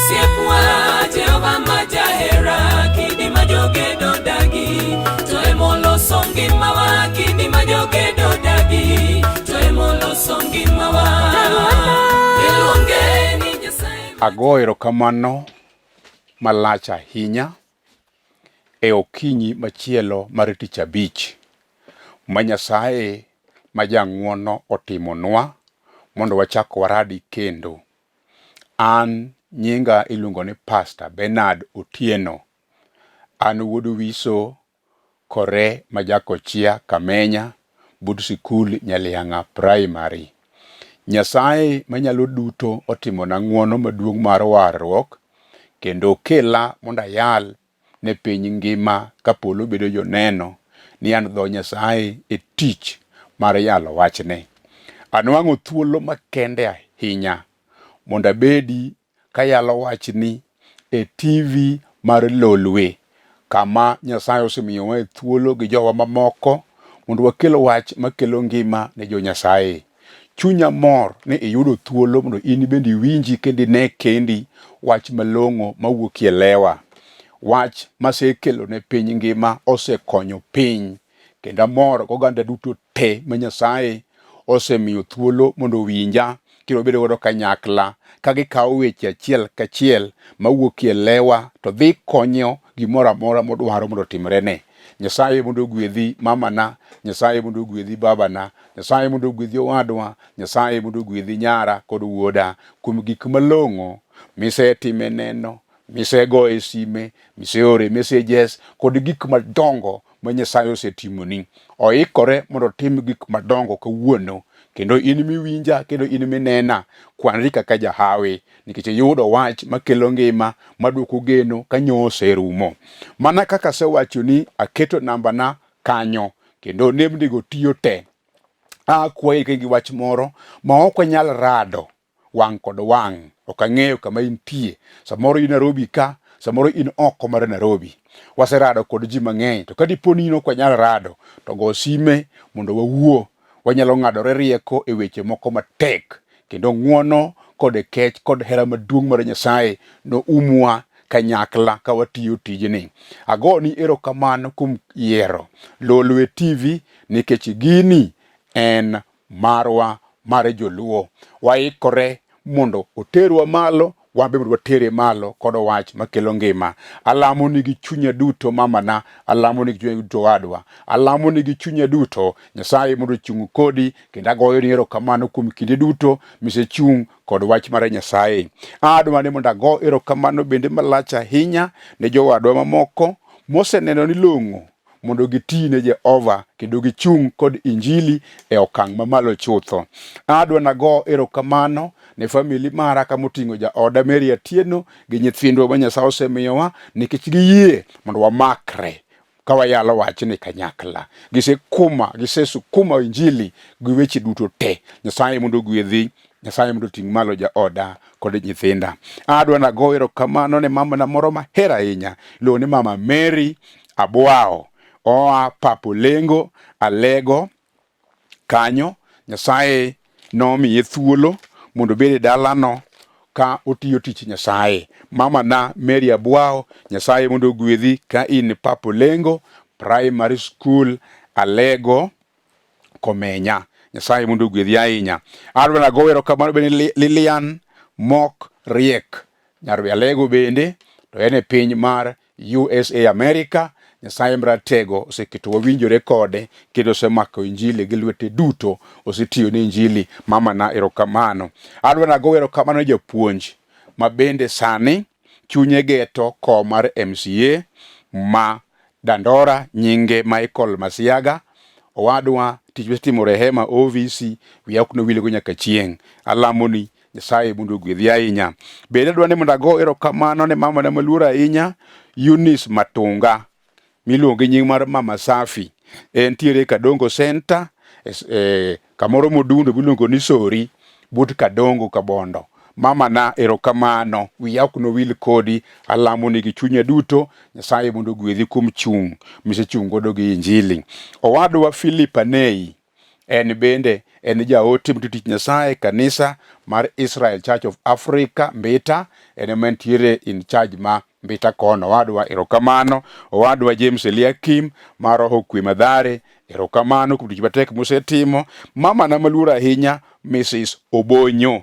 Osiepwa Jehova ma jahera, kidi ma jogedo dagi, to emoloso ngimawa, kidi ma jogedo dagi, to emoloso ngimawa. Iluonge ni Nyasaye. Ago erokamano malach ahinya e okinyi machielo mar tich abich ma Nyasaye ma jang'wono otimonwa mondo wachak waradi kendo. An nyinga iluongo ni Pastor Bernard Otieno. An wuod Wiso Kore ma Jakochia Kamenya but sikul Nyaliang'a Primary. Nyasaye manyalo duto otimona ng'wono maduong' mar warruok kendo okela mondo ayal ne piny ngima ka polo bedo joneno ni an dho Nyasaye e tich mar yalo wachne. Anwang'o thuolo makende ahinya mondo abedi kayalo wachni e TV mar Lolwe kama Nyasaye osemiyowae thuolo gi jowa mamoko mondo wakel wach makelo ngima ne jo Nyasaye. Chunya mor ni iyudo thuolo mondo in bende iwinji kendo ine kendi wach malong'o mawuokie lewa. Wach masekelo ne piny ngima osekonyo piny kendo amor goganda duto te ma Nyasaye osemiyo thuolo mondo owinja kendo wabedo godo kanyakla ka gikawo weche achiel kachiel mawuokie lewa to dhi konyo gimoro amora modwaro mondo otimrene. Nyasaye mondo ogwedhi mamana, Nyasaye mondo ogwedhi babana, Nyasaye mondo ogwedhi owadwa, Nyasaye mondo ogwedhi nyara kod wuoda kuom gik malong'o misetime neno, misegoye sime, miseore messages kod gik madongo ma Nyasaye osetimoni. Oikore mondo otim gik madongo kawuono kendo in miwinja kendo in minena kwanri kaka jahawi nikech iyudo wach makelo ngima maduoko geno ka nyo oserumo. Mana kaka asewachoni aketo nambana kanyo kendo nembnigo tiyo te. Akwayi ka in gi wach moro ma ok wanyal rado wang' kod wang', ok ang'eyo kama intie, samoro in Nairobi ka, samoro in oko mar Nairobi. Waserado kod ji mang'eny to ka dipo ni in ok wanyal rado to go sime mondo wawuo. Wanyalo ng'adore rieko e weche moko matek kendo ng'wono kod kech kod hera maduong' mar Nyasaye noumwa kanyakla ka watiyo tijni. Agoni erokamano kuom yiero Lolwe TV nikech gini en marwa mar joluo. Waikore mondo oterwa malo, wan be mondo watere malo kod wach makelo ngima. Alamo ni gi chunya duto mamana, alamo ni gi chunya duto wadwa, alamo ni gi chunya duto Nyasaye mondo ochung' kodi kendo agoyo ni erokamano kuom kinde duto misechung' kod wach mar Nyasaye. Adwa ni mondo ago erokamano bende malach ahinya ne jowadwa mamoko moseneno ni long'o mondo giti ne Jehova kendo gichung' kod Injili e okang' mamalo chutho. Adwa nago erokamano ne famili mara kamoting'o jaoda Mary Atieno gi nyithindwa ma Nyasaye osemiyowa nikech giyie mondo wamakre ka wayalo wachni kanyakla. Gisekuma, gisesukuma Injili gi weche duto te. Nyasaye mondo ogwedhi, Nyasaye mondo oting' malo jaoda kod nyithinda. Adwa nago erokamano ne mamana moro mahero ahinya, iluongo ni Mama Mary Abwao. Oa Papolengo, Alego kanyo. Nyasaye nomiye thuolo mondo obed e dalano ka otiyo tich Nyasaye. Mama na Mary Abwao, Nyasaye mondo ogwedhi ka in Papolengo Primary School, Alego Komenya. Nyasaye mondo ogwedhi ahinya. Adwa nago erokamano bende Lilian Mok Riek, nyar Alego bende, to en e piny mar USA America. Nyasaye Maratego oseketo wawinjore kode kendo osemako Injili gi lwete duto, osetiyo ne Injili. Mama na erokamano. Adwa nago erokamano japuonj ma bende sani chunye geto kom mar MCA ma Dandora, nyinge Michael Masiaga. Owadwa, tich misetimo Rehema OVC, wiya ok nowilgo nyaka chieng'. Alamoni Nyasaye mondo ogwedhi ahinya. Bende adwa ni mondo ago erokamano ne mamana maluor ahinya, Eunice Matunga, miluongo gi nying mar Mama Safi. Entiere Kadongo Center, e, kamoro modundo miluongo ni Sori, but Kadongo Kabondo. Mama na erokamano, wiya ok nowil kodi, alamoni gi chunya duto, Nyasaye mondo ogwedhi kuom chung' misechung' godo gi Injili. Owadwa Philip Anei, En bende en jaote mtiyo tich Nyasaye e kanisa mar Israel Church of Africa Mbita, en ema entiere in charge ma Mbita kono. Owadwa erokamano. Owadwa James Eliakim ma Roho Kwe Madhare, erokamano kuom tich matek musetimo. Mama na maluor ahinya Mrs. Obonyo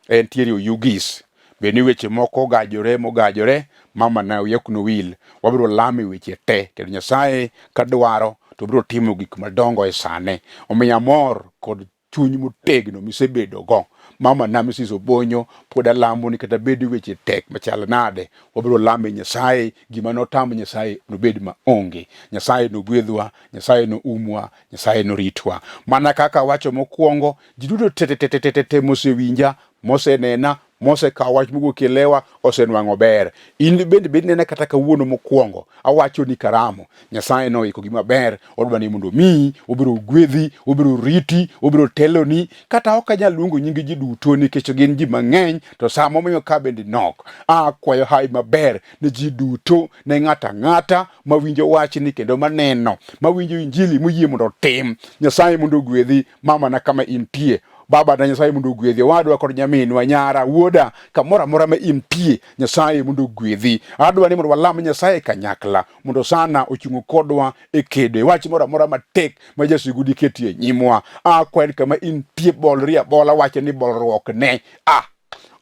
entiere Oyugis. Be ni weche moko ogajore mogajore, mama na wiya ok nowil. Wabiro lamo e weche te kendo Nyasaye ka dwaro to biro timo gik madongo e sane. Omiyo amor kod chuny motegno misebedogo. Mama na Mrs. Obonyo pod alamo ni kata bed weche tek machal nade, wabiro lamo e Nyasaye, gima notamo Nyasaye nobed maonge. Nyasaye nogwedhwa, Nyasaye noumwa, Nyasaye noritwa. Mana kaka awacho mokwongo, ji duto te te te te te te mosewinja, mosenena, mosekawo wach mowuok e lewa osenwang'o ber. In bende bed nena kata kawuono mokwongo, awacho ni karamo, Nyasaye noiko gima ber, odwa ni mondo omiyi, obiro gwedhi, obiro riti, obiro teloni. Kata ok anyal luongo nying ji duto nikech gin ji mang'eny, to sa momiyo ka bende nok. Akwayo hawi maber ne ji duto, ne ng'ato ang'ata mawinjo wachni kendo maneno, mawinjo injili moyie mondo otim. Nyasaye mondo ogwedhi mamana kama intie. Baba na Nyasaye mondo ogwedhi, owadwa kod nyaminwa, nyara, wuoda, kamoro amora ma intie, Nyasaye mondo ogwedhi. Adwa ni mondo walam Nyasaye kanyakla, mondo sana ochung' kodwa e kedo e wach moro amora matek ma jasigu diketie nyimwa. Akwayo ni kama intie, bolri abola, wache ni bolruok ne. Ah,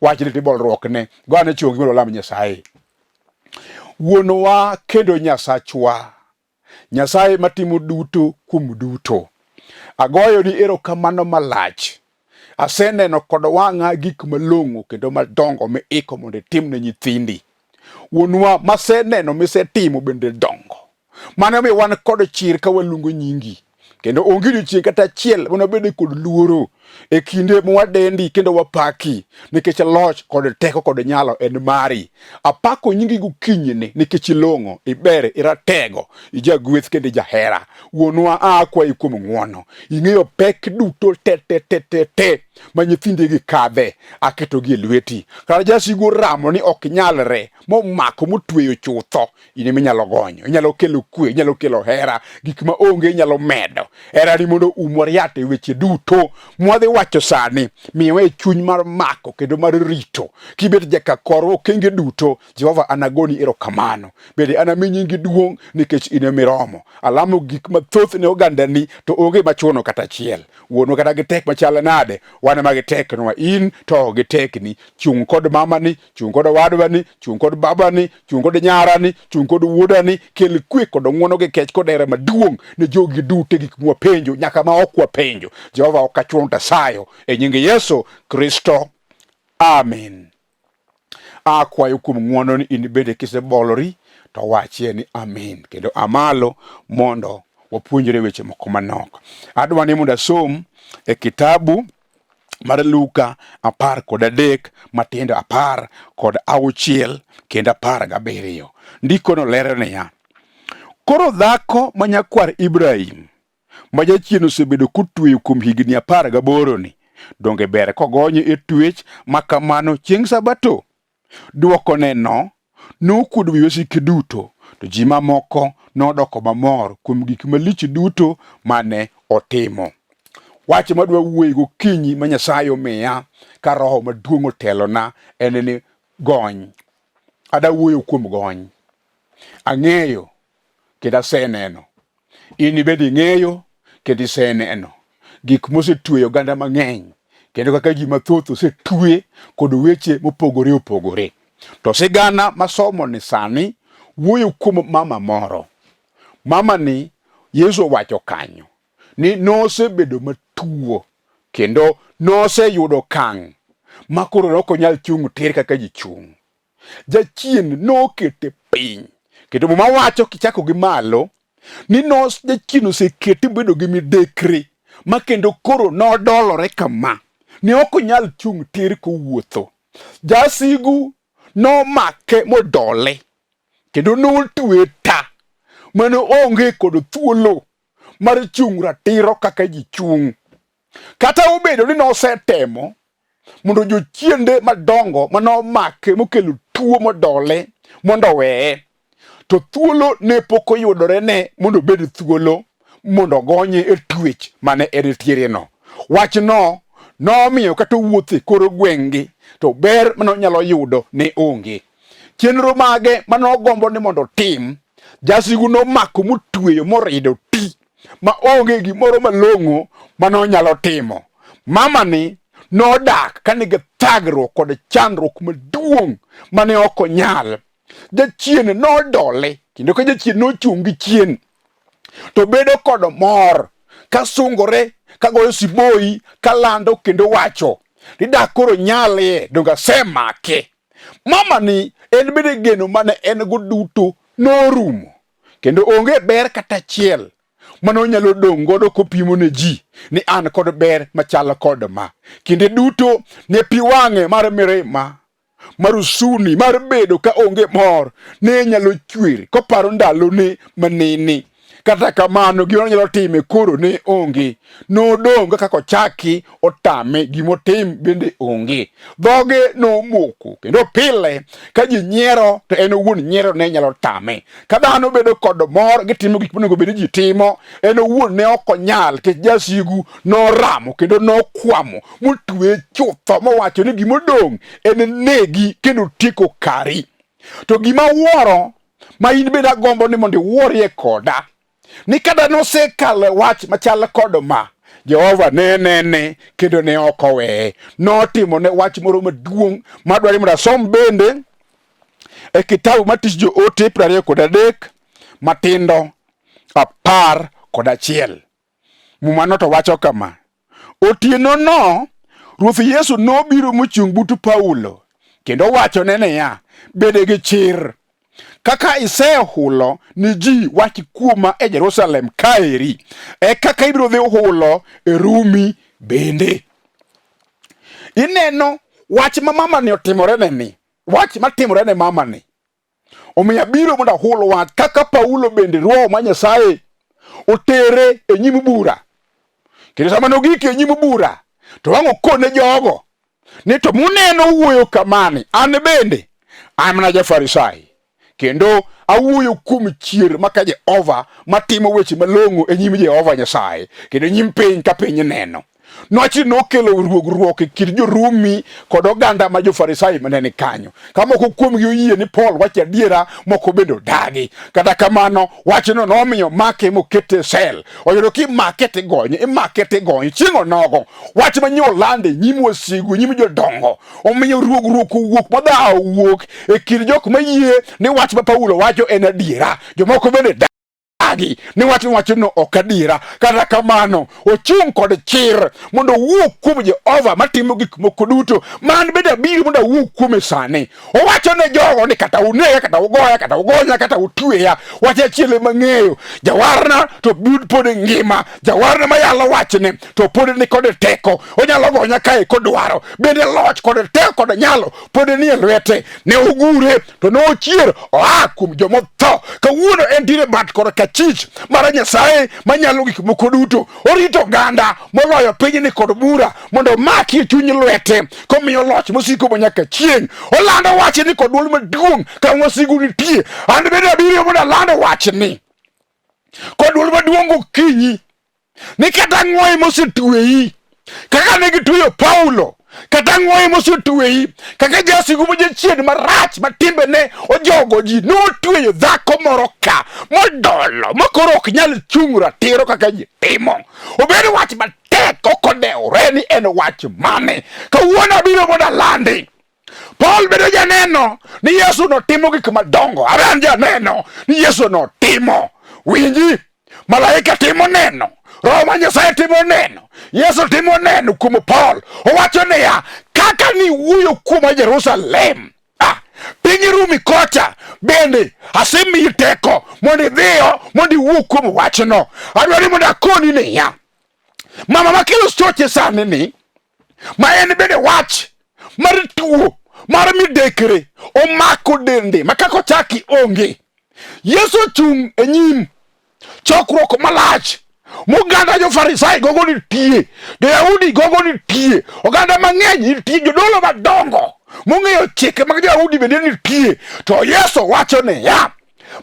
wach ni bolruok ne. Go ane chongi mondo walam Nyasaye. Wuonwa kendo Nyasachwa, Nyasaye matimo duto kuom duto. Agoyoni erokamano malach. Aseneno kod wang'a gik malong'o kendo madongo miiko mondo itim ne nyithindi. Wuonwa maseneno misetimo bende dongo. Mano omiyo wan kod chir ka waluongo nyingi. Kendo onge odiechieng' kata achiel ma wabede kod luoro e kinde mwadendi kendo wapaki nikech loch kod teko kod nyalo en mari. Apako nyingi gokinyini nikech ilong'o, iber, iratego, ijagweth kendo ijahera. Wuonwa akwayi kuom ng'wono. Ing'eyo pek duto te te te te te ma nyithindigi kadhe, aketogi e lweti. Kata jasigu oramo ni ok nyalre, momako motweyo chutho, in ema inyalo gonyo, inyalo kelo kwe, inyalo kelo hera, gik ma onge inyalo medo. Herani mondo umwa riat e weche duto mwadhi wacho sani, miwa e chuny mar mako kendo mar rito. Kibet jaka korwa okenge duto, Jehova anagoni erokamano. Bende anami nyingi duong' nikech in ema iromo. Alamo gik mathoth ne ogandani to onge machuno kata achiel. Wuonwa kata gitek machal nade, wan ema giteknwa, in to ok gitekni. Chung' kod mamani, chung' kod owadwani, chung' kod babani, chung' kod nyarani, chung' kod wuodani, kel kwe kod ng'wono gi kech kod hera maduong' ne jogi duto gik mwapenjo nyaka ma ok wapenjo. Jehova ok achuno tasayo e nying Yesu Kristo. Amen. Akwayo kuom ng'wono ni in bende kisebolori to wachie ni amin kendo amalo mondo wapuonjre weche moko manok. Adwa ni mondo asom e kitabu mar Luka 13 matindo 16 kendo 17. Ndikono lero niya, koro dhako ma nyakwar Ibrahim ma jachien osebedo kotweyo kuom higni 18 ni, donge ber kogonye e twech ma kamano chieng' Sabato? Dwokone no nokuodo wi wasike duto, to ji mamoko nodoko mamor kuom gik malich duto mane otimo. Wach madwa wuoyi gokinyi ma Nyasaye omiya ka roho maduong' otelona en ni gony. Ada wuoyo kuom gony. Ang'eyo kendo aseneno. In bende ing'eyo kendo iseneno gik mosetweyo oganda mang'eny kendo kaka ji mathoth osetwe kod weche mopogore opogore. To sigana masomo ni sani wuoyo kuom mama moro. Mama ni Yesu owacho kanyo ni nosebedo matuo kendo noseyudo okang' ma koro ok onyal chung' tir kaka ji chung'. Jachien nokete piny kendo Muma wacho kichako gi malo ni nos jachien osekete bedo gi midekre ma kendo koro nodolore kama ne ok onyal chung' tir kowuotho. Jasigu nomake modole kendo notwe ta mane onge kod thuolo mar chung' ratiro kaka ji chung'. Kata obedo ni nosetemo mondo jochiende madongo mane omake mokelo tuo modole mondo oweye, to thuolo ne pok oyudore ne mondo obed thuolo mondo ogonye e twech mane entiereno. Wachno nomiyo kata owuotho e kor gweng'gi to ber mane onyalo yudo ne onge. Chenro mage mane ogombo ni mondo otim, jasigu nomako motweyo morido ti ma onge gimoro malong'o mane onyalo timo. Mamani nodak ka nigi thagruok kod chandruok maduong' mane ok onyal. Jachien nodole kendo ka jachien nochung' gi chien to bedo kod mor ka sungore ka goyo siboi ka lando kendo wacho ni dak koro nyalie donge asemake. Mama ni en bende geno mane en go duto norumo kendo onge ber kata achiel mane onyalo dong' godo kopimo ne ji ni an kod ber machalo kod ma. Kinde duto ne pi wang'e mar mirima mar usuni mar bedo ka onge mor ne nyalo chwer koparo ndalone manene. Kata kamano gima nonyalo time koro ne onge. Nodong' kaka ochaki otame gimotim bende onge. Dhoge nomoko kendo pile ka ji nyiero to en owuon nyiero ne nyalo tame. Ka dhano bedo kod mor gitimo gik monego bed ni ji timo, en owuon ne ok onyal nikech jasigu noramo kendo nokwamo motwe chutho mowacho ni gimodong' en negi kendo tieko kari. To gima awuoro ma in bende agombo ni mondo iwuorie koda ni kata nosekalo e wach machal kod ma, Jehova ne nene kendo ne ok oweye. Notimo ne wach moro maduong' madwaro ni mondo asom bende e kitabu mar Tich Joote 23 matindo 11. Mumano to wacho kama: Otienono Ruoth Yesu nobiro mochung' but Paulo kendo owachone niya, Bed gi chir, kaka isehulo ni ji wach kuoma e Jerusalem kaeri, e kaka ibiro dhi hulo e Rumi bende. Ineno wach ma mamani otimorene ni, wach matimore ne mamani Omiyo abiro mondo ahul wach kaka Paulo bende Roho ma Nyasaye otere e nyim bura. Kendo sama nogik e nyim bura, to wang' okone jogo ni to muneno wuoyo kamani, an bende an mana ja-Farisai kendo awuoyo kuom chier maka Jehova matimo weche malong'o e nyim Jehova Nyasaye kendo e nyim piny ka piny neno. Nwachni nokelo ruogruok e kind jo-Rumi kod oganda ma jo-Farisai mane ni kanyo. Ka moko kuomgi oyie ni Paul wacho adiera, moko bende odagi. Kata kamano, wachno nomiyo make mokete e sel. Oyudo kimake tigonye, imake tigonye. Chieng' onogo, wach ma nyo olando e nyim wasigu, e nyim jodongo, omiyo ruogruok owuok madhawo owuok e kind jok mayie ni wach ma Paulo wacho en adiera. Jomoko bende dagi ni wach miwachono ok adiera. Kata kamano, ochung' kod chir mondo owuo kuom Jehova matimo gik moko duto. Man bende abiro mondo awuo kuome sani. Owacho ne jogo ni kata unega, kata ugoya, kata ugonya, kata utweya, wach achiel ema ang'eyo, jawarna to pod ngima, jawarna mayalo wachne to pod ni kod teko, onyalo gonya kae kodwaro. Bende loch kod teko kod nyalo pod nie lwete. Ne ugure to nochier oa kuom jomotho. Kawuono entiere bat korkachich mar Nyasaye manyalo gik moko duto. Orito oganda moloyo pinyni kod bura mondo omaki e chuny lwete komiyo loch mosiko manyaka chieng'. Olando wachni kod dwol maduong' kama wasigu nitie. An bende abiro mondo aland wachni kod dwol maduong' gokinyi ni kata ng'oyi mosetweyi kaka ne gitweyo Paulo, kata ng'oyi mosetweyi kaka jasigu ma jachien marach ma timbene ojogo ji notweyo dhako moro ka modolo ma koro ok nyal chung' ratiro kaka ji timo. Obed wach matek ok odewore ni en wach mane. Kawuono abiro mondo alandi. Paul bedo janeno ni Yesu notimo gik madongo. Abe an janeno ni Yesu notimo. Winji, malaika timo neno, Roho ma Nyasaye timo neno, Yesu timo neno kuom Paul. Owacho niya, kaka niwuoyo kuoma Jerusalem, piny Rumi kocha bende asemiyi teko mondo idhiyo mondo iwuo kuom wachno. Adwaro ni mondo akoni niya, mama makelo stoche sani ni ma en bende wach mar tuo mar midekre omako dende ma kaka ochaki onge. Yesu ochung' e nyim chokruok malach moganda jo-Farisai gogo nitie, jo-Yahudi gogo nitie, oganda mang'eny nitie, jodolo madongo mong'eyo chike mag jo-Yahudi bende nitie. To Yesu wacho niya,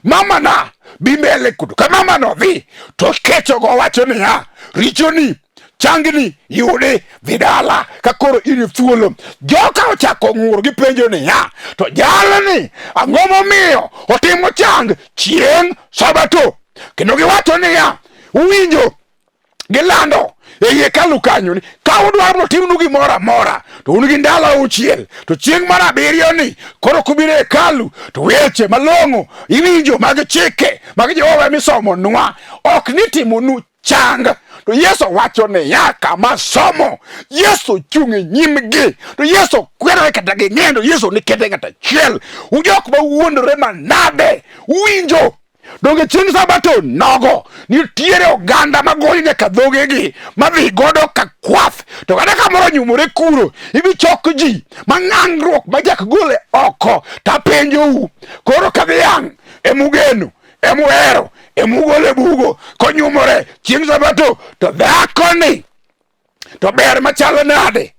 Mama na bi mbele kudo. Ka mama no dhi to kecho go wacho niya, richoni changni yudi dhi dala ka koro in thuolo. Joka ochako ng'ur gipenjo niya, to jalni ang'o momiyo otimo chang chieng' Sabato? Kendo giwacho niya, uwinjo gilando e hekalu kanyo ni ka udwaro mondo timnu gimoro amora to un gi ndalo auchiel to chieng' mar abiriyo ni koro kubiro e hekalu to weche malong'o iwinjo mag chike mag Jehova misomonwa ok ni timonu chang to Yesu wacho niya kama somo Yesu chung' e nyimgi to Yesu kwerore kata ging'e to Yesu ni kete ng'at achiel ujok ma wuondore manade uwinjo Donge chieng' Sabato nogo nitiere oganda magoyo nyaka dhogegi madhi godo ka kwath to kata kamoro onyumore kuro ibi chok ji ma ng'angruok ma jak gole oko tapenjou koro ka dhiang' emugeno emuhero emugolo e bugo konyumore chieng' Sabato to dhakoni to ber machalo nade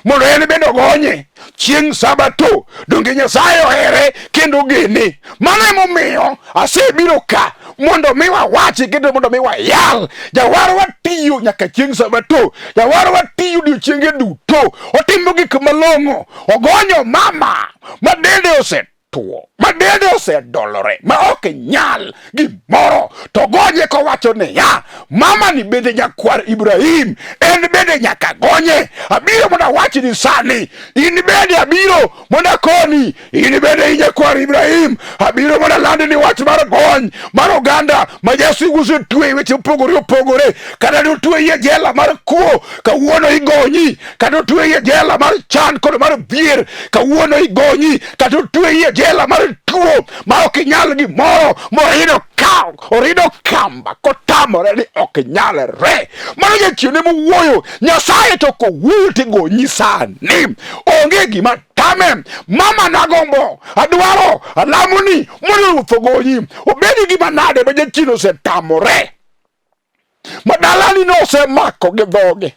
mondo en bende ogonye chieng' Sabato. Donge Nyasaye ohere kendo ogene? Mano emomiyo asebiro ka mondo mi wawachi kendo mondo mi wayal. Jawarwa tiyo nyaka chieng' Sabato. Jawarwa tiyo odiechienge duto. Otimo gik malong'o. Ogonyo mama ma dende ose tuo ma dende osedolore ma ok nyal gimoro to gonye kowacho niya mama ni bende nyakwar Ibrahim en bende nyaka gonye abiro mondo awach ni sani in bende abiro mondo akoni in bende in nyakwar Ibrahim abiro mondo aland ni wach mar gony mar oganda ma jasigu osetwe weche opogore opogore kata notweyi e jela mar kuo kawuono igonyi kata otweyi e jela mar chan kod mar dhier kawuono igonyi kata otweyi e jela mar tuo ma ok inyal gimoro morido kaw orido kamba kotamore ni ok nyalre mano jachien ema Nyasaye to kowuoyo tigonyi sani onge gima tame mama nagombo adwaro alamoni mondo ruoth ogonyi obedi gima nade ma jachien osetamore ma dalani nosemako gi dhoge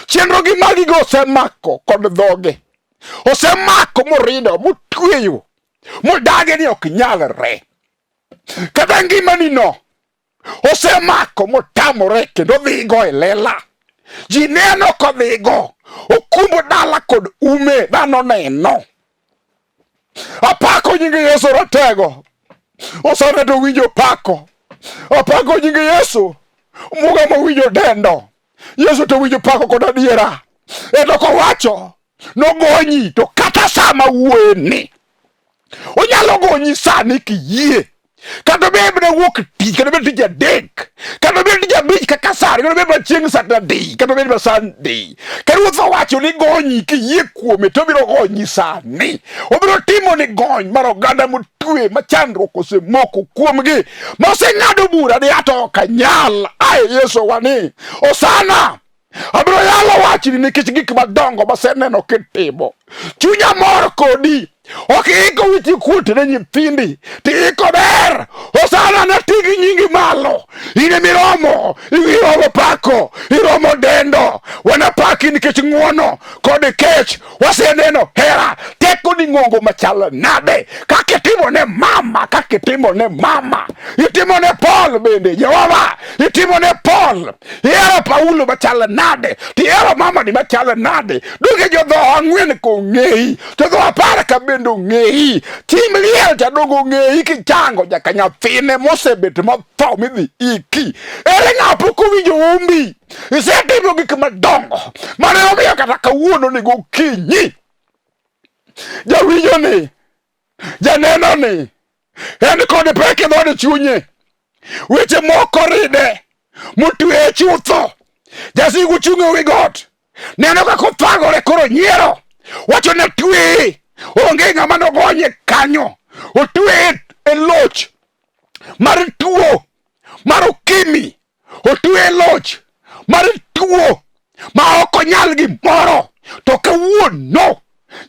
chenro gi magigo osemako kod dhoge osemako morido motweyo modage ni ok nyalre kata ngimani no osemako motamore kendo dhigo e lela ji neno kodhigo okumbo dala kod ume dhano neno apako nying Yesu ratego osana to winjo pako apako nying Yesu muga mowinjo dendo Yesu to winjo pako kod adiera eto kowacho nogonyi to kata sama wuoye ni onyalo gonyi sani kiyie kata obed mana wuok tich kata obed tich adek kata obed tich abich kaka sani kata obed mana chieng' Saturday kata obed mana Sunday ka ruoth owacho ni gonyi kiyie kuome to obiro gonyi sani obiro timo ni gony mar oganda motwe ma chandruok osemoko kuomgi ma oseng'ado bura ni ato ok anyal ae Yesu wani osana abiro yalo wachni nikech gik madongo maseneno kitimo chunya mor kodi ok iiko wichi kuot ne nyithindi tiiko ber osana natigi nyingi malo in emiromo iromo pako iromo dendo wanapaki nikech ng'uono kod kech waseneno hera teko ni ng'ongo machalo nade kaka itimo ne mama kaka itimo ne mama itimo ne Paul bende Jehova itimo ne Paul ihero Paulo machalo nade tihero mama ni machalo nade donge jodho ang'wen kong'eyi jodho apar ka bende ong'eyi tim liel cha donge ong'eyi kichango nyaka nyathine mosebet motho midhi iki ere ng'a pok owinjo umbi isetimo gik madongo mane omiyo kata kawuono ni gokinyi jawinjo ni janeno ni en kod pek e dhood chunye weche moko ride motweye chutho jasigu chung' e wi got neno kaka othagore koro nyiero wacho ne tweye onge ng'ama nogonye kanyo otweye e loch mar tuo mar ukimi otwe loch mar tuo ma ok onyal gimoro to kawuono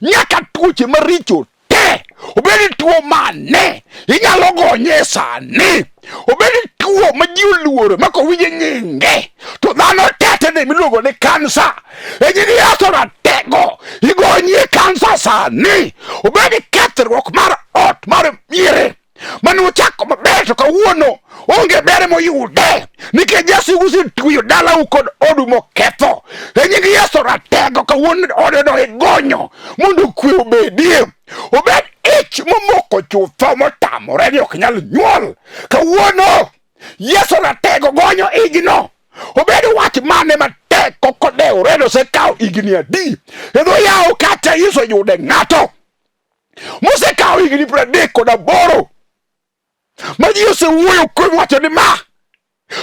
nyaka tuoche maricho te obed tuo mane inyalo gonye sani obed tuo ma ji oluoro ma kowinje nyinge to dhano tetene miluongo ni kansa e nying Yesu ratego igonye kansa sani obed kethruok mar ot mar miere. Mane uchako maber to kawuono onge ber moyude nikech jasigu osetweyo dalau kod odu moketho. E nying Yesu ratego kawuono odeno igonyo mondo kwe obedie. Obed ich momoko chutho motamore ni ok nyal nyuol. Kawuono Yesu ratego gonyo ijno. Obed wach mane matek kokodewore ni osekawo higni adi. E dho yawo kata Yesu oyude ng'ato mosekawo higni 38 ma ji osewuoyo kuom wacho ni ma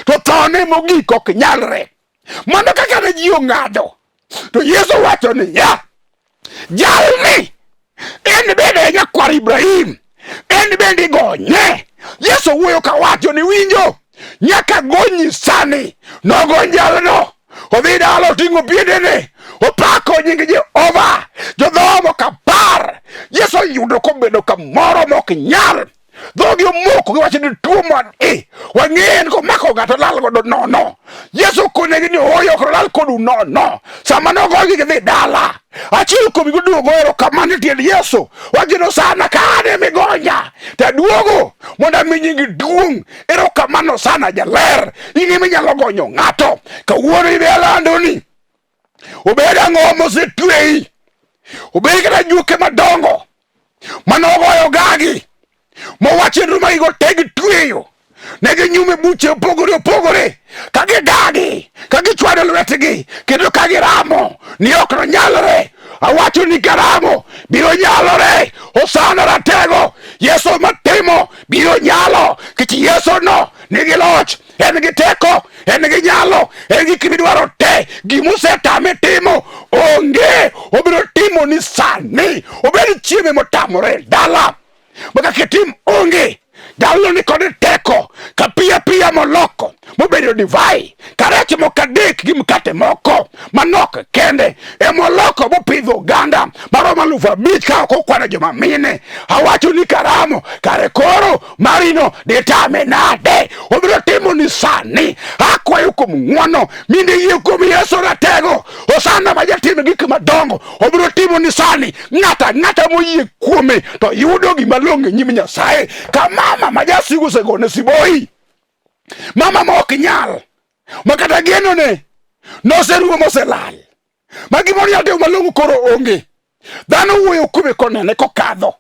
to thone mogik ok nyalre. Mano kaka ne ji ong'ado. To Yesu wacho niya, jalni en bende e nyakwar Ibrahim, en bende igonye. Yesu wuoyo kawacho ni winjo, nyaka gonyi sani. Nogony jalno, odhi dala oting'o piendene, opako nying Jehova. Jodhoho moko 10 Yesu oyudo kobedo kamoro mok nyal. Dhogi omoko giwacho ni tuo man e wang'eyo ni komako ng'ato lal godo nono. Yesu konegi ni ooyo ok nolal kodu nono. Sama nogogi gidhi dala, achiel kuomgi oduogo erokamano e tiend Yesu. Wacho ni Hosana ka an ema igonya to aduogo mondo ami nyingi duong'. Erokamano sana jaler, in ema inyalo gonyo ng'ato. Kawuono ibe alandoni obed ang'o mosetweyi, obed kata juke madongo manogoyo gagi mowacho ni magigo te gitweyo ne ginyume buche opogore opogore ka gidagi ka gichwado lwetgi kendo ka giramo ni ok nonyalre. Awacho ni karamo biro nyalore. Hosana ratego, Yesu matimo biro nyalo, kech Yesu no nigi loch, en gi teko, en gi nyalo, en gi gimidwaro te. Gimosetame timo onge, obiro timo ni sani. Obed chieme motamore dala ma kaka itim onge. Jalno ni kod teko ka pi apiya moloko mobedo divai, ka rech moko adek gi mkate moko manok kende emoloko mopidho oganda maromo 5,000 ka ok okwano joma mine. Awacho ni karamo kare koro marino ditame nade? Obiro timo ni sani. Akwayo kuom ng'wono minde yie kuom Yesu ratego. Hosana ma jatim gik madongo obiro timo ni sani. Ng'ato ang'ata moyie kuome to yudo gima long'o e nyim Nyasaye. Ka mama ma jasigu osegone siboi, mama ma ok nyal, ma kata genone noserumo moselal, ma gimoro nyalo timo malong'o koro onge. Dhano wuoyo kuome konene kokadho.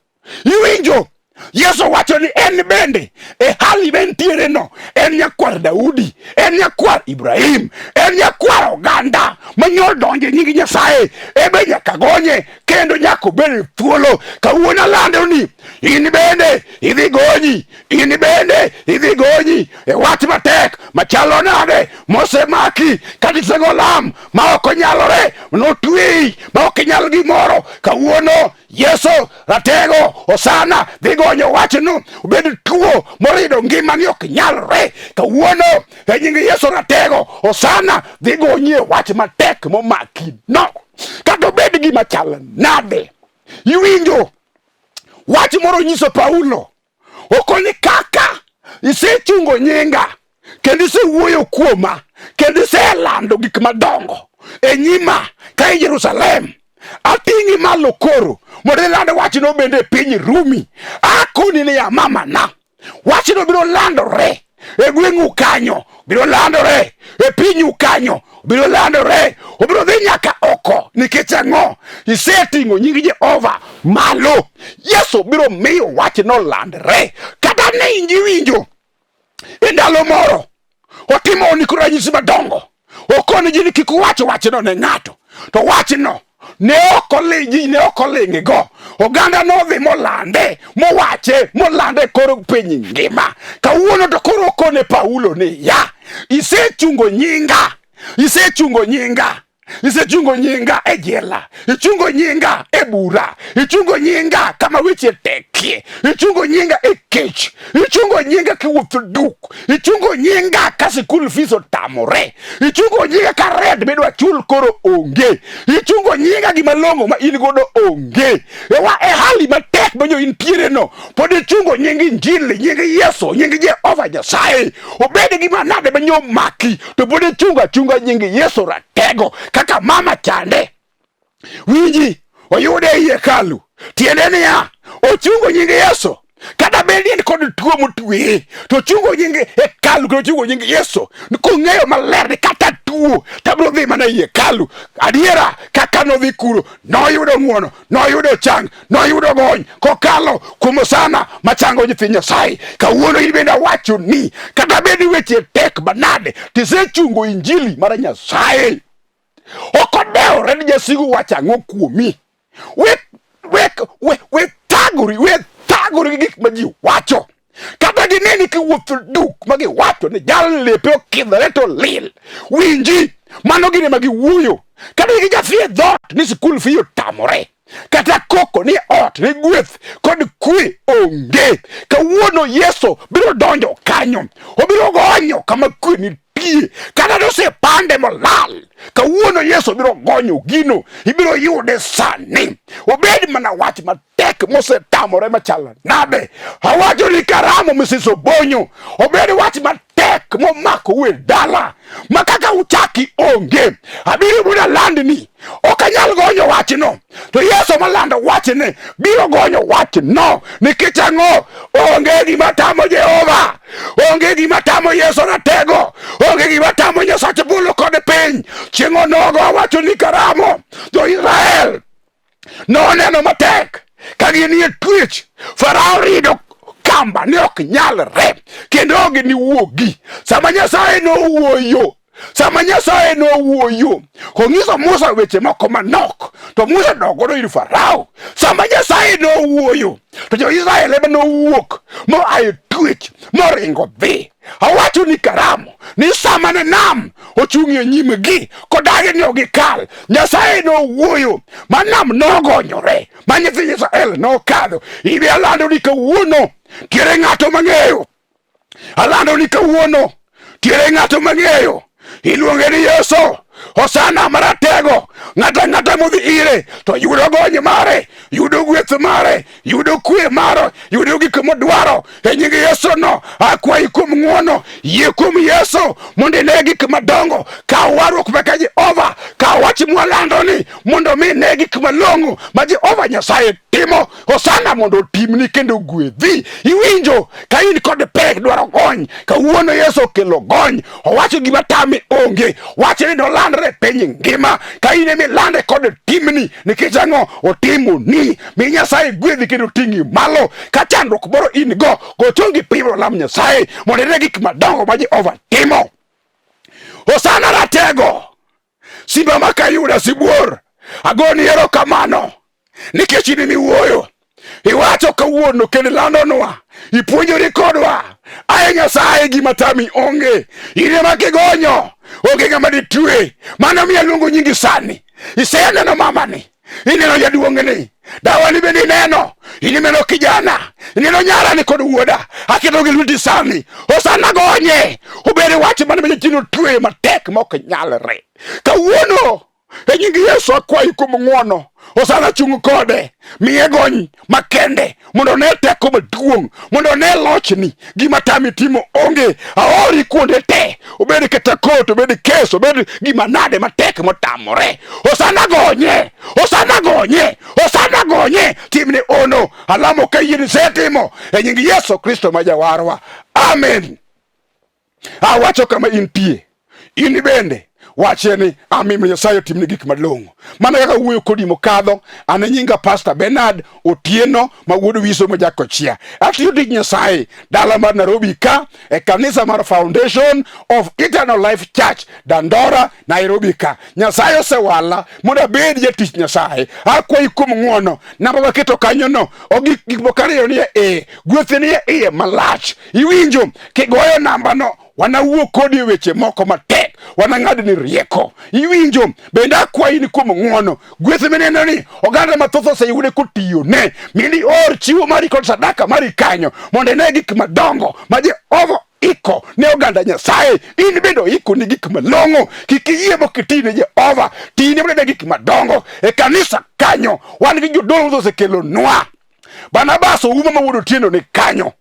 Iwinjo? Yesu wacho ni en bende e hali mentiere no, en nyakwar Daudi, en nyakwar Ibrahim, en nyakwar oganda manyol donjo e nying Nyasaye, ebe nyaka gonye kendo nyaka obed e thuolo. Kawuono alando ni in bende idhi gonyi, in bende idhi gonyi e wach matek machalo nade mosemaki kata isego lam ma ok onyalore, notweyi ma ok inyal gimoro. Kawuono Yesu ratego Hosana dhi gonyo wachno, obed tuo morido ngimani ok nyalre. Kawuono e nying Yesu ratego Hosana dhi gonyie wach matek momaki no, kata obed gima chal nade. Iwinjo wach moro nyiso Paulo okoni kaka isechungo nyinga kendo isewuoyo kuoma kendo iselando gik madongo e nyima ka i Jerusalem, ating'i malo koro mondo iland wachno bende e piny Rumi. Akoni niya, mamana, wachno biro landore e gweng'u kanyo, biro landore e pinyu kanyo, biro landore, obiro dhi nyaka oko. Nikech ang'o? Iseting'o nying Jehova malo. Yesu biro miyo wachno landre. Kata ne inji winjo e ndalo moro otimo ni ranyisi madongo, okoni ji ni kik uwach wachno ne ng'ato, to wachno ne ok oling' ji ne ok oling'igo. Oganda nodhi molande, mowache, molande koro piny ngima. Kawuono to koro okone Paulo ni ya, isechungo nyinga, isechungo nyinga, isechungo nyinga e jela, ichungo nyinga e bura, ichungo nyinga kama weche tekie, ichungo nyinga e kech, ichungo nyinga kiwuotho duk, ichungo nyinga ka sikul fees otamore, ichungo nyinga ka rent midwa chul koro onge, ichungo nyinga gima long'o ma in godo onge. Ewa e hali matek ma jo intiere no, pod ichungo nying Injili, nying Yesu, nying Jehova Nyasaye. Obed gima nade ma nyo maki, to pod ichungo achunga nying Yesu ratego kaka mama chande. Winji, oyude ei hekalu. Tiende niya, ochungo nying Yesu. Kata bed ni en kod tuo motweye to chungo nying hekalu kendo chungo nying Yesu kong'eyo maler ni kata tuo tabiro dhi mana ei hekalu. Adiera kaka nodhi kuro noyudo ng'uono, noyudo chang, noyudo gony kokalo kuom Hosana machango nyithi Nyasaye. Kawuono in bende awacho ni kata bed ni weche tek manade, tisechungo injili mar Nyasaye. Ok odewore ni jasigu wacho ang'o kuomi. We we we we thagori, we thagori gi gik ma ji wacho. Kata gineni kiwuotho duk ma giwacho ni jal lepe okidhore to lil. Winji, mano gin ema giwuoyo. Kata gijathi e dhoot ni sikul fee otamore. Kata koko ni ot ni gweth kod kwe onge. Kawuono Yesu biro donjo kanyo. Obiro gonyo kama kwe nitie. Kata nosepande molal. Kawuono Yesu biro gonyo gino. Ibiro yude sani. Obed mana wach matek mosetamore machalo nade. Awacho ni karamo Mrs. Obonyo. Obed wach matek momako e dala. Ma kaka uchaki onge. Abiro mondo alandni. Ok anyal gonyo wachno. To Yesu malando wachne biro gonyo wachno. Nikech ang'o? Onge gima tamo Jehova. Onge gima tamo Yesu ratego. Onge gima tamo Nyasach polo kod piny. Chieng' onogo awacho ni karamo. Jo-Israel noneno matek ka ginie twech. Farao rido kamba ne ok nyalre kendo ok giniwuogi. Sama Nyasaye nowuoyo, sama Nyasaye nowuoyo konyiso Musa weche moko manok, to Musa dok godo ir Farao. Sama Nyasaye nowuoyo to jo-Israel ema nowuok moa e twech moringo dhi. Awacho ni karamo ni sama ne nam ochung' e nyimgi kodagi ni ok gikal, Nyasaye nowuoyo ma nam nogonyore ma nyithind Israel nokadho. Ibi alando ni kawuono tiere ng'ato mang'eyo, alando ni kawuono tiere ng'ato mang'eyo, iluonge ni Yesu. Hosana maratego, ng'ato ang'ata modhi ire to yudo gony mare, yudo gweth mare, yudo kwe mare, yudo gik modwaro e nying Yesu no. Akwayi kuom ng'wono, yie kuom Yesu mondo ine gik madongo. Kaw warruok meka Jehova, kaw wach mwalando ni mondo mi ine gik malong'o ma Jehova Nyasaye timo. Hosana mondo otimni kendo ogwedhi. Iwinjo ka in kod pek dwaro gony, kawuono Yesu okelo gony. Owacho gima tami onge, wachni nolandre e piny ngima. Ka in ema ilande kod timni, nikech ang'o? Otimoni. Mi Nyasaye gwedhi kendo ting'i malo. Ka chandruok moro in go, go chongi piny mondo lam Nyasaye mondo ine gik madongo ma Jehova timo. Hosana ratego, simba ma kayuda sibuor, agoni erokamano nikech in emiwuoyo. Iwacho kawuono kendo ilandonwa, ipuonjori kodwa. Aye Nyasaye, gima tami onge, in ema kigonyo, onge ng'ama ditwe. Mano miyo aluongo nyingi sani. Iseneno mamani, ineno jaduong'ni, dawani bende ineno, in ineno kijana, ineno nyarani kod wuoda, aketo gi lweti sani. Hosana gonye, obed wach mane ma jachien otweyo matek ma ok nyalre. Kawuono E nying Yesu akwayi kuom ng'wono, Hosana chung' kode, miye gony makende mondo one teko maduong', mondo one lochni. Gima tami timo onge, aori kuonde te, obed kata kot, obed kes, obed gima nade matek motamore. Hosana gonye, Hosana gonye, Hosana gonye, timne ono, alamo ka yie ni isetimo, e nying Yesu Kristo ma Jawarwa. Amen. Awacho kama intie, in bende wache ni amin Nyasaye otimni gik malong'o. Mana kaka wuoyo kodi mokadho, an e nyinga Pastor Bernard Otieno ma wuod Wiso ma Jakochia. Atiyo tij Nyasaye dala mar Nairobi ka e kanisa mar Foundation of Eternal Life Church Dandora Nairobi ka. Nyasaye osewala mondo abed jatich Nyasaye. Akwayi kuom ng'wono, namba maketo kanyono, ogik gik moko ariyo nie iye, gweth nie iye malach. Iwinjo kigoyo nambano wanawuo kodi e weche moko matek, wanang'adni rieko. Iwinjo bende akwayi ni kuom ng'wono, gweth mineno ni oganda mathoth oseyude kotiyone, mindi or chiwo mari kod sadaka mari kanyo mondo ine gik madongo ma Jehova iko ne oganda Nyasaye. In bende oiko ni gik malong'o, kik iyie mok iti ne Jehova, tine mondo ine gik madongo. E kanisa kanyo wan gi jodolo osekelonwa Barnabas Ouma ma wuod Otieno ni kanyo.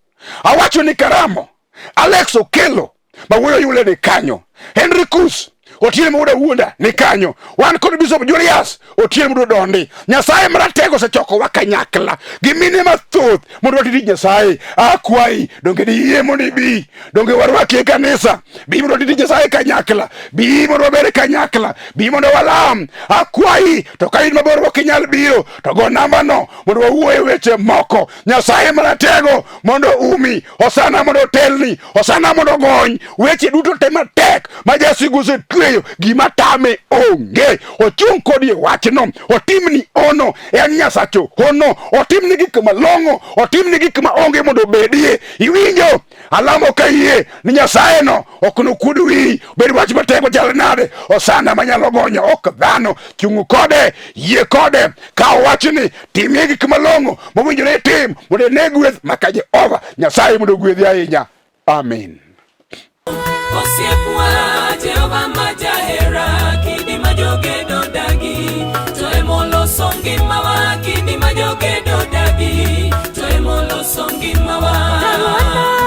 Awacho ni Karamo, Alex Okello ma wuoyo yule ni kanyo. Henry Kus Otieno Wuod Awuonda ni kanyo. Wan kod Bishop Julius Otieno Wuod Odondi. Nyasaye maratego osechokowa kanyakla gi mine mathoth mondo wati tij Nyasaye. Akwayi, donge diyie mondo ibi, donge warwaki e kanisa, bi mondo wati tij Nyasaye kanyakla, bi mondo wabed e kanyakla, bi mondo walam. Akwayi, to ka in mabor ok inyal biro, to go nambano mondo wawuo e weche moko. Nyasaye maratego mondo umi, Hosana mondo otelni, Hosana mondo ogony weche duto te matek ma jasigu osetweyo, gima tame onge. Ochung' kodi e wachno, otimni ono, en Nyasach hono, otimni gik malong'o, otimni gik ma onge mondo obedie. Iwinjo? Alamo ka yie ni Nyasaye no ok nokuod wiyi, bed wach matek machal nade, Hosana manyalo gonyo ok dhano. Chung' kode, yie kode, kaw wachni, timie gik malong'o mowinjore itim mondo ine gweth maka Jehova Nyasaye mondo ogwedhi ahinya. Amen. Osiepwa Jehova ma jahera, kidi ma jogedo dagi, to emoloso ngimawa, kidi ma jogedo dagi, to emoloso ngimawa.